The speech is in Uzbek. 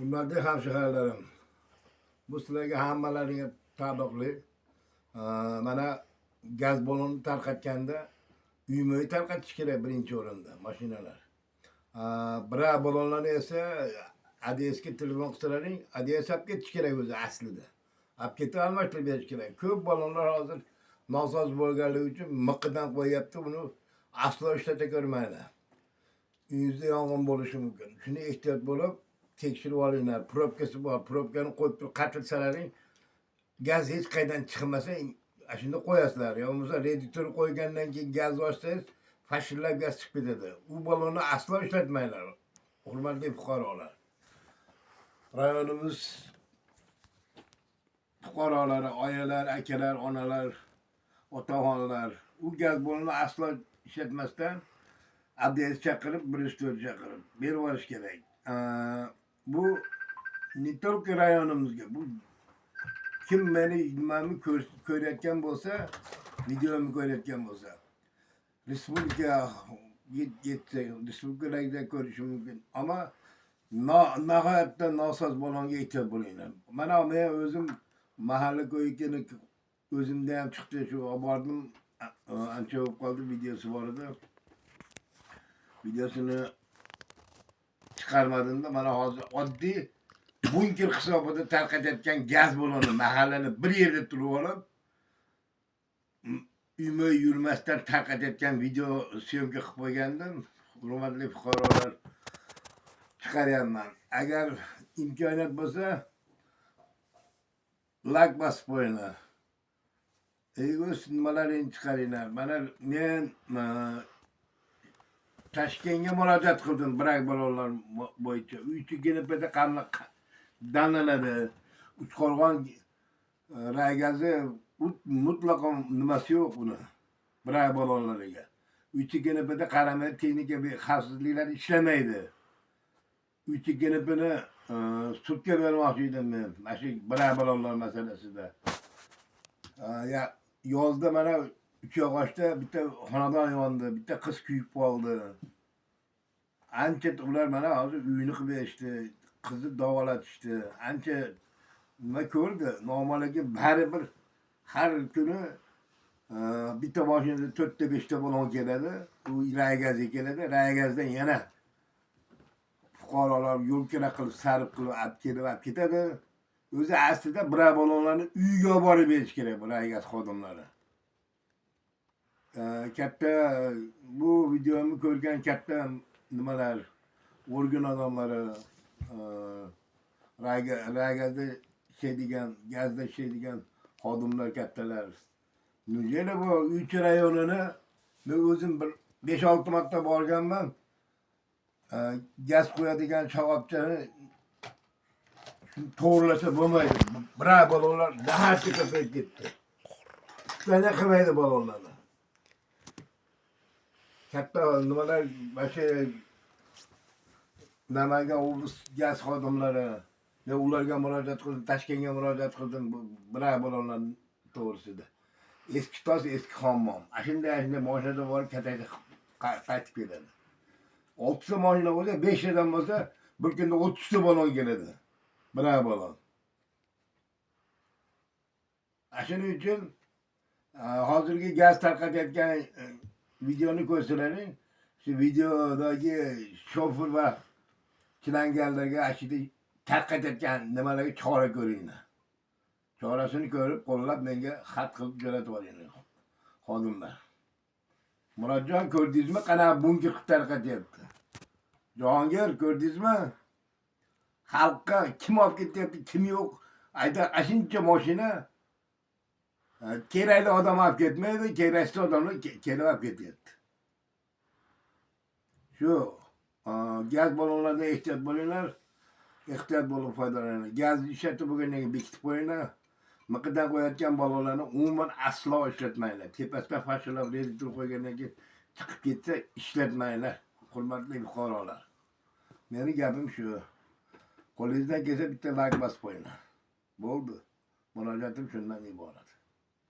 Hurmatli hamshaharlarim, bu sizlarga hammalaringga taalluqli. Mana gaz ballonni tarqatganda uyma-uy tarqatish kerak birinchi o'rinda mashinalar. Biror ballonlarni esa ADSga telefon qilsalaring, ADS olib ketish kerak o'zi aslida. Olib ketib almashtirib berish kerak. Ko'p ballonlar hozir nosoz bo'lganligi uchun miqidan qo'yyapti, buni aslo ishlata ko'rmanglar. Uyingizda yong'in bo'lishi mumkin. Shuni ehtiyot bo'lib tekshirib olinglar. Probkasi bor, probkani qo'yib turib qatilsalaring, gaz hech qayerdan chiqmasa, shunda qo'yasizlar. Yo bo'lmasa reduktor qo'ygandan keyin gaz ochsangiz, fashillab gaz chiqib ketadi. U ballonni aslo ishlatmanglar. Hurmatli fuqarolar. Rayonimiz fuqarolari, oyalar, akalar, onalar, otaxonlar u gaz ballonni aslo ishlatmasdan ADS chaqirib, 104 chaqirib berib yuborish kerak. Bu не только rayonimizga, bu kim meni nimamni ko'rayotgan bo'lsa, videomni ko'rayotgan bo'lsa, respublika yetsa, respublikalarda ko'rishi mumkin. Ammo nihoyatda nosoz ballonga ehtiyot bo'linglar. Mana men o'zim mahalla ko'yikini o'zimda ham chiqdi, shu olib bordim, ancha bo'lib qoldi, videosi bor edi. Videosini chiqarmadimda, mana hozir oddiy bunker hisobida tarqatayotgan gaz balloni mahallani bir yerda turib olib, uyma uy yurmasdan tarqatayotgan video съёмка qilib qo'ygandim. Hurmatli fuqarolar, chiqaryapman. Agar imkoniyat bo'lsa, layk bosib qo'yinglar. Ey, o'z nimalaringni chiqaringlar. Mana men Toshkentga murojaat qildim brak ballonlar bo'yicha. Uychi GNPda qanaqa damlanadi. Uchqo'rg'on raygazi mutlaqo nimasi yo'q buni. Brak ballonlariga. Uychi GNPda qaramay texnika xavfsizliklari ishlamaydi. Uychi GNPni sudga bermoqchi edim men. Mana shu brak ballonlar masalasida. Ya yozda mana Uchyog'ochda bitta xonadon yondi, bitta qiz kuyib qoldi. Ancha ular mana hozir uyini qilib berishdi, qizni davolatishdi. Ancha nima ko'rdi. Muammolarga baribir har kuni bitta mashinada to'rtta beshta ballon keladi. U raygazga keladi. Raygazdan yana fuqarolar yo'lkira qilib, sarf qilib olib kelib olib ketadi. O'zi aslida biror ballonlarni uyga olib borib berish kerak bu raygaz xodimlari. Katta bu videomni ko'rgan katta nimalar, organ odamlari, raygazda ishlaydigan, gazda ishlaydigan xodimlar kattalar. Yana bu Uychi rayonini men o'zim bir 5-6 marta borganman. Gaz qo'yadigan shoxobchani to'g'rilasa bo'lmaydi. Biror ballonlar dahshatga ko'payib ketdi. Ishlana qilmaydi ballonlarni. Katta nimalar, mana shu Namangan oblast gaz xodimlari, men ularga murojaat qildim, Toshkentga murojaat qildim bu biror ballonlar to'g'risida. Eski tos, eski hammom. Ana shunday, ana shunday mashinada borib katakda qaytib keladi. Oltita mashina bo'lsa, beshtadan bo'lsa, bir kunda 30ta ballon keladi. Biror ballon. Ana shuning uchun hozirgi gaz tarqatayotgan videoni ko'rsalaring, shu videodagi shofir va chilangarlarga ana shu yerda tarqatayotgan nimalarga chora ko'ringlar. Chorasini ko'rib, qo'llab menga xat qilib jo'natib yuboringlar xodimlar. Murodjon, ko'rdingizmi, qanaqa bunker qilib tarqatyapti? Jahongir, ko'rdingizmi? Xalqqa kim olib ketyapti, kim yo'q? Ayta, shuncha mashina kerakli odam olib ketmaydi, keraksiz odamlar kelib olib ketyapti. Shu gaz ballonlardan ehtiyot bo'linglar. Ehtiyot bo'lib foydalaninglar. Gaz ishlatib bo'lgandan keyin bekitib qo'yinglar. Miqidan qo'yayotgan ballonlarni umuman aslo ishlatmanglar. Tepasidan fashillab reduktor qo'ygandan keyin chiqib ketsa ishlatmanglar. Hurmatli fuqarolar. Meni gapim shu. Qo'lingizdan kelsa bitta layk bosib qo'yinglar. Bo'ldi. Murojaatim shundan iborat.